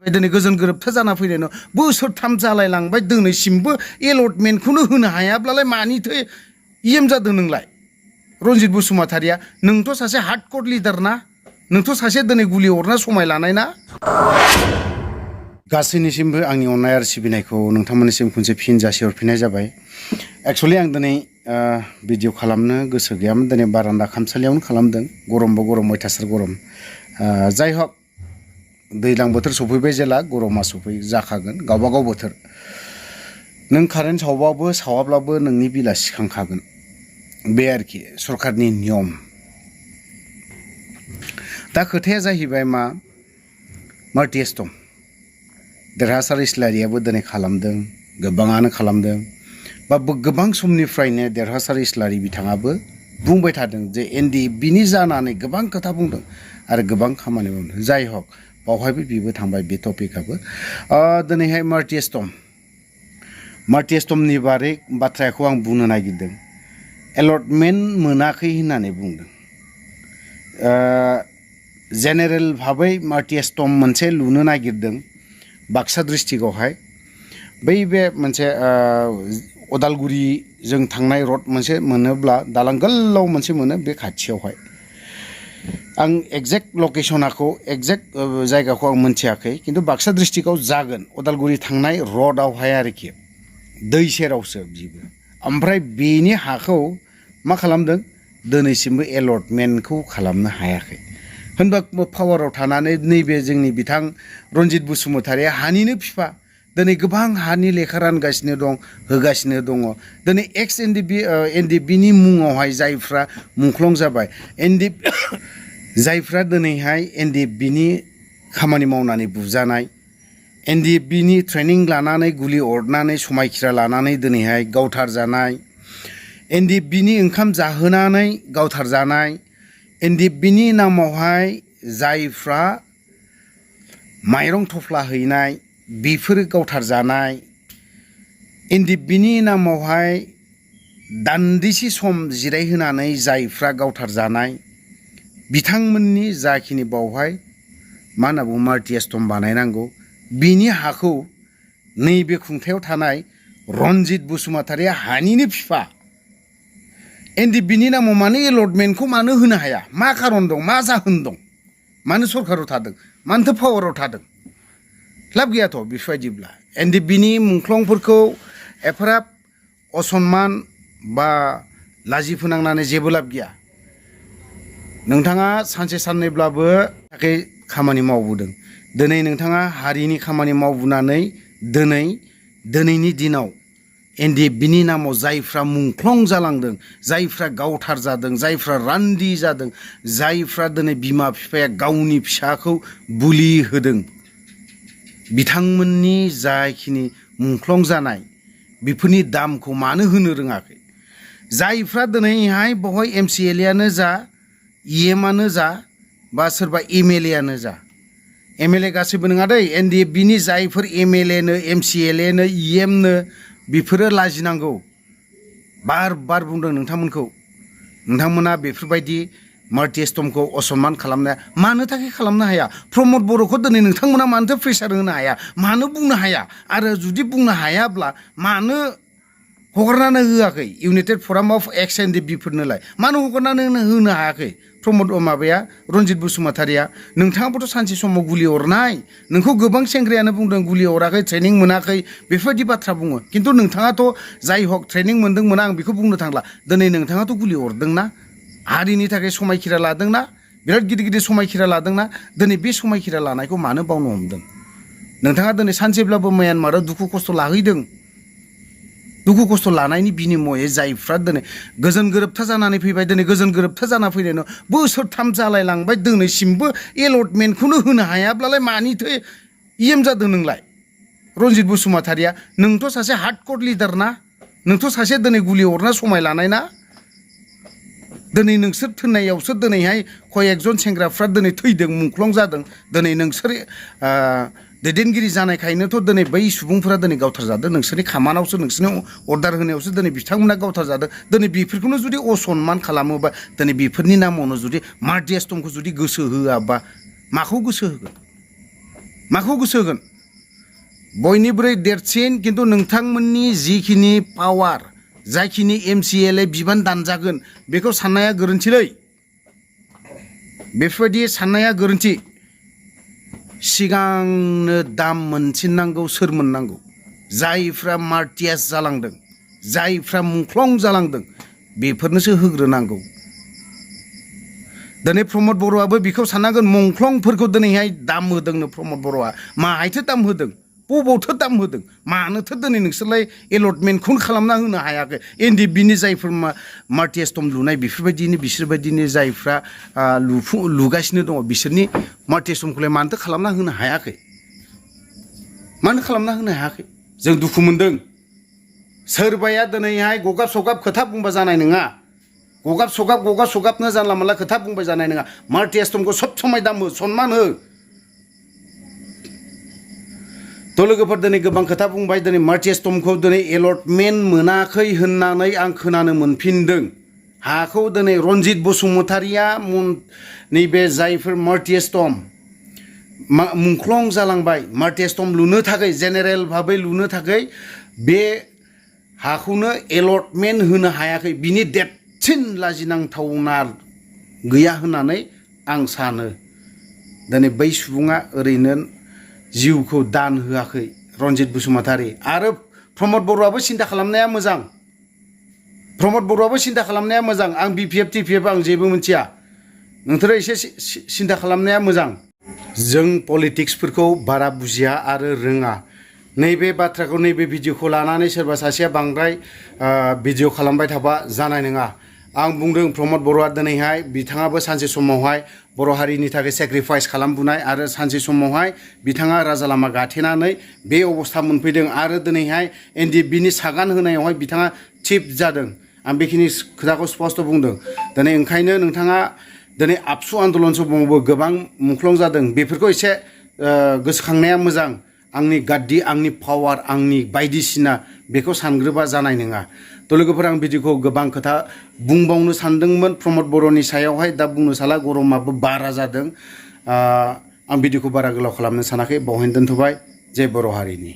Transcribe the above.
दिनै गोजोन गोरोबथा जाना फैनायनो बोसोरथाम जालायलांबाय दिनैसिमबो एलटमेन्टखौनो होनो हायाब्लालाय मानिथो इएम जादों नोंलाय रनजित बसुमतारिया नोंथ' सासे हार्डकोर लिडार ना नोंथ' सासे दिनै गुलि अरना समाय लानाय ना गासैनिसिमबो आंनि अननाय आरो सिबिनायखौ नोंथांमोननिसिम खनसे फिन जासिहरफिननाय जाबाय एक्चुअली आं दिनै भिडिअ खालामनो गोसो गैयामोन दिनै बारान्दा खामसालियावनो खालामदों गरमबो गरम अयथासार गरम जाय हक दैज्लां बोथोर सफैबाय जेला गरमा सफै जाखागोन गावबा गाव बोथोर नों कारेन्ट सावबाबो सावाब्लाबो नोंनि बिला सिखांखागोन बे आरोखि सरकारनि नियम दा खोथाया जाहैबाय मा मार्टिएस्टम देरहासार इस्लारियाबो दिनै खालामदों गोबाङानो खालामदों बा गोबां समनिफ्रायनो देरहासार इस्लारि बिथाङाबो बुंबाय थादों जे एनडिएफबिनि जानानै गोबां खोथा बुंदों आरो गोबां खामानि मावदों जाय हक बावहायबो बिबो थांबाय बे टपिकआबो दिनैहाय मार्टिएस्टमनि बारै बाथ्राखौ आं बुंनो नागिरदों एलटमेन्ट मोनाखै होननानै बुंदों जेनेरेल भाबै मार्टिएस्टम मोनसे लुनो नागिरदों बाक्सा डिस्ट्रिक्टआवहाय बै बे मोनसे अदालगुरिजों थांनाय रड मोनसे मोनोब्ला दालां गोलाव मोनसे मोनो बे खाथियावहाय आं एक्जेक्ट लकेसनखौ एक्जेक्ट जायगाखौ आं मोनथियाखै खिन्थु बाक्सा डिस्ट्रिक्टआव जागोन अदालगुरि थांनाय रडआवहाय आरोखि दै सेरावसो बिबो ओमफ्राय बेनि हाखौ मा खालामदों दिनैसिमबो एलटमेन्टखौ खालामनो हायाखै होनबा पावाराव थानानै नैबे जोंनि बिथां रनजित बसुमतारिया हानिनो फिफा दिनै गोबां हानि लेखा रानगासिनो दं होगासिनो दङ दिनै एक्स एनडिएफबिनि मुङावहाय जायफ्रा मुंख्लं जाबाय जायफ्रा दिनैहाय एनडिएफबिनि खामानि मावनानै बुजानाय एनडिएफबिनि ट्रेनिं लानानै गुलि अरनानै समायखिरा लानानै दिनैहाय गावथार जानाय एनडिएफबिनि ओंखाम जाहोनानै गावथार जानाय एनडिएफबिनि नामावहाय जायफ्रा माइरं थफ्ला हैनाय बेफोरो गावथार जानाय एनडिएफबिनि नामावहाय दान्दिसे सम जिरायहोनानै जायफ्रा गावथार जानाय बिथांमोननि जाखिनि बावहाय मा होनना बुङो मार्टिएस्टम बानायनांगौ बिनि हाखौ नैबे खुंथायाव थानाय रनजित बसुमतारिया हानिनो फिफा एनडिएफबिनि नामाव मानो एलटमेन्टखौ मानो होनो हाया मा खारन दं मा जाहोन दं मानो सरकाराव थादों मानोथो पावाराव थादों लाब गैयाथ' बेफोरबायदिब्ला एनडिएफबिनि मुंख्लंफोरखौ एफाराब असनमान बा लाजि फोनांनानै जेबो लाब गैया नोंथाङा सानसे साननैब्लाबो थाखाय खामानि मावबोदों दिनै नोंथाङा हारिनि खामानि मावबोनानै दिनैनि दिनाव एनडिएफबिनि नामाव जायफ्रा मुंख्लं जालांदों जायफ्रा गावथार जादों जायफ्रा रान्दि जादों जायफ्रा दिनै बिमा बिफाया गावनि फिसाखौ बुलि होदों बिथांमोननि जाखिनि मुंख्लं जानाय बेफोरनि दामखौ मानो होनो रोङाखै जायफ्रा दिनैहाय बेवहाय एमसिएलएआनो जा इएमआनो जा बा सोरबा एमएलएआनो जा एमएलए गासैबो नङा दै एनडिएफबिनि जायफोर एमएलएनो एमसिएलएनो इएमनो बेफोरो लाजिनांगौ बार बार बुंदों नोंथांमोना बेफोरबायदि मार्टिएस्टमखौ असनमान खालामनाया मानो थाखाय खालामनो हाया प्रमद बर'खौ दिनै नोंथांमोना मानोथो प्रेसार होनो हाया मानो बुंनो हाया आरो जुदि बुंनो हायाब्ला मानो हगारनानै होआखै इउनाइटेड फराम अफ एक्स एनडिएफबिफोरनोलाय मानो हगारनानै होनो हायाखै प्रमद माबाया रनजित बसुमतारिया नोंथाङाबोथ' सानसे समाव गुलि अरनाय नोंखौ गोबां सेंग्रायानो बुंदों गुलि अराखै ट्रेनिं मोनाखै बेफोरबायदि बाथ्रा बुङो खिन्थु नोंथाङाथ' जाय हक ट्रेनिं मोनदोंमोन आं बेखौ बुंनो थांला दिनै नोंथाङाथ' गुलि अरदोंना हारिनि थाखाय समायखिरा लादोंना बिराद गिदिर गिदिर समायखिरा लादोंना दिनै बे समायखिरा लानायखौ मानो बावनो हमदों नोंथाङा दिनै सानसेब्लाबो म्यानमाराव दुखु खस्थ' लाहैदों दुखु खस्थ' लानायनि बिनिमयै जायफ्रा दिनै गोजोन गोरोबथा जानानै फैबाय दिनै गोजोन गोरोबथा जाना फैनायनो बोसोरथाम जालायलांबाय दिनैसिमबो एलटमेन्टखौनो होनो हायाब्लालाय मानिथो इएम जादों नोंलाय रनजित बसुमतारिया नोंथ' सासे हार्डकोर लिडार ना नोंथ' सासे दिनै गुलि अरना समाय लानाय ना दिनै नोंसोर थोननायावसो दिनैहाय कयेकजन सेंग्राफ्रा दिनै थैदों मुंख्लं जादों दिनै नोंसोर दैदेनगिरि जानायखायनोथ' दिनै बै सुबुंफोरा दिनै गावथार जादों नोंसोरनि खामानावसो नोंसोरनि अर्डार होनायावसो दिनै बिथांमोना गावथार जादों दिनै बेफोरखौनो जुदि असनमान खालामोबा दिनै बेफोरनि नामावनो जुदि मार्टिएस्टमखौ जुदि गोसो होआबा माखौ गोसो होगोन माखौ गोसो होगोन बयनिख्रुइ देरसिन खिन्थु नोंथांमोननि जिखिनि पावार जायखिनि MCLA बिबान दानजागोन बेखौ साननाया गोरोन्थिलै बेफोरबायदि साननाया गोरोन्थि सिगांनो दाम मोनसिननांगौ सोर मोननांगौ जायफ्रा मार्टियास जालांदों जायफ्रा मुंख्लं जालांदों बेफोरनोसो होग्रोनांगौ दिनै प्रमद बर'आबो बेखौ साननांगोन मुंख्लंफोरखौ दिनैहाय दाम होदोंनो प्रमद बर'आ माहायथो दाम होदों बबावथो दाम होदों मानोथो दिनै नोंसोरलाय एलटमेन्टखौनो खालामना होनो हायाखै NDBनि जायफोर मार्टियास दम लुनाय बिसोरबायदिनो जायफ्रा लुगासिनो दङ बिसोरनि मार्टियास दमखौलाय मानोथो खालामना होनो हायाखै मानो खालामना होनो हायाखै जों दुखु मोनदों सोरबाया दिनैहाय गगाब सगाब खोथा बुंबा जानाय नङा गगाब सगाबनो जानला मोनला खोथा बुंबाय जानाय नङा मार्टियास दमखौ सब समाय दाम हो सनमान हो तो लोगोफोर दिनै गोबां खोथा बुंबाय दिनै मार्टियास दमखौ दिनै एलटमेन्ट मोनाखै होननानै आं खोनानो मोनफिनदों हाखौ दिनै रनजित बसुमतारिया नैबे जायफोर मार्टियास दम मुंख्लं जालांबाय मार्टियास दम लुनो थाखाय जेनेरेल भाबै लुनो थाखाय बे हाखौनो एलटमेन्ट होनो हायाखै बिनि देरसिन लाजिनांथावना गैया होननानै आं सानो दिनै बै सुबुङा ओरैनो जिउखौ दान होआखै रनजित बसुमतारि आरो प्रमद बर'आबो सिन्था खालामनाया मोजां आं BPF TPF आं जेबो मिथिया नोंथोरो एसे सिन्था खालामनाया मोजां जों पलिटिक्सफोरखौ बारा बुजिया आरो रोङा नैबे बाथ्राखौ नैबे भिडिअखौ लानानै सोरबा सासेया बांद्राय भिडिअ खालामबाय थाबा जानाय नङा आं बुंदों प्रमद बर'आ दिनैहाय बिथाङाबो सानसे समावहाय बर' हारिनि थाखाय सेक्रिफाइस खालामबोनाय आरो सानसे समावहाय बिथाङा राजा लामा गाथेनानै बे अबस्था मोनफैदों आरो दिनैहाय NDBनि सागान होनायावहाय बिथाङा चिफ जादों आं बेखिनि खोथाखौ स्पष्ट बुंदों दिनै ओंखायनो नोंथाङा दिनै आबसु आन्दलन समावबो गोबां मुंख्लं जादों बेफोरखौ एसे गोसोखांनाया मोजां आंनि गाद्दि आंनि पावार आंनि बायदिसिना बेखौ सानग्रोबा जानाय नङा तो लोगोफोर आं भिडिअखौ गोबां खोथा बुंबावनो सानदोंमोन प्रमद बर'नि सायावहाय दा बुंनो साला गरमाबो बारा जादों आं भिडिअखौ बारा गोलाव खालामनो सानाखै बावहायनो दोनथ'बाय जय बर' हारिनि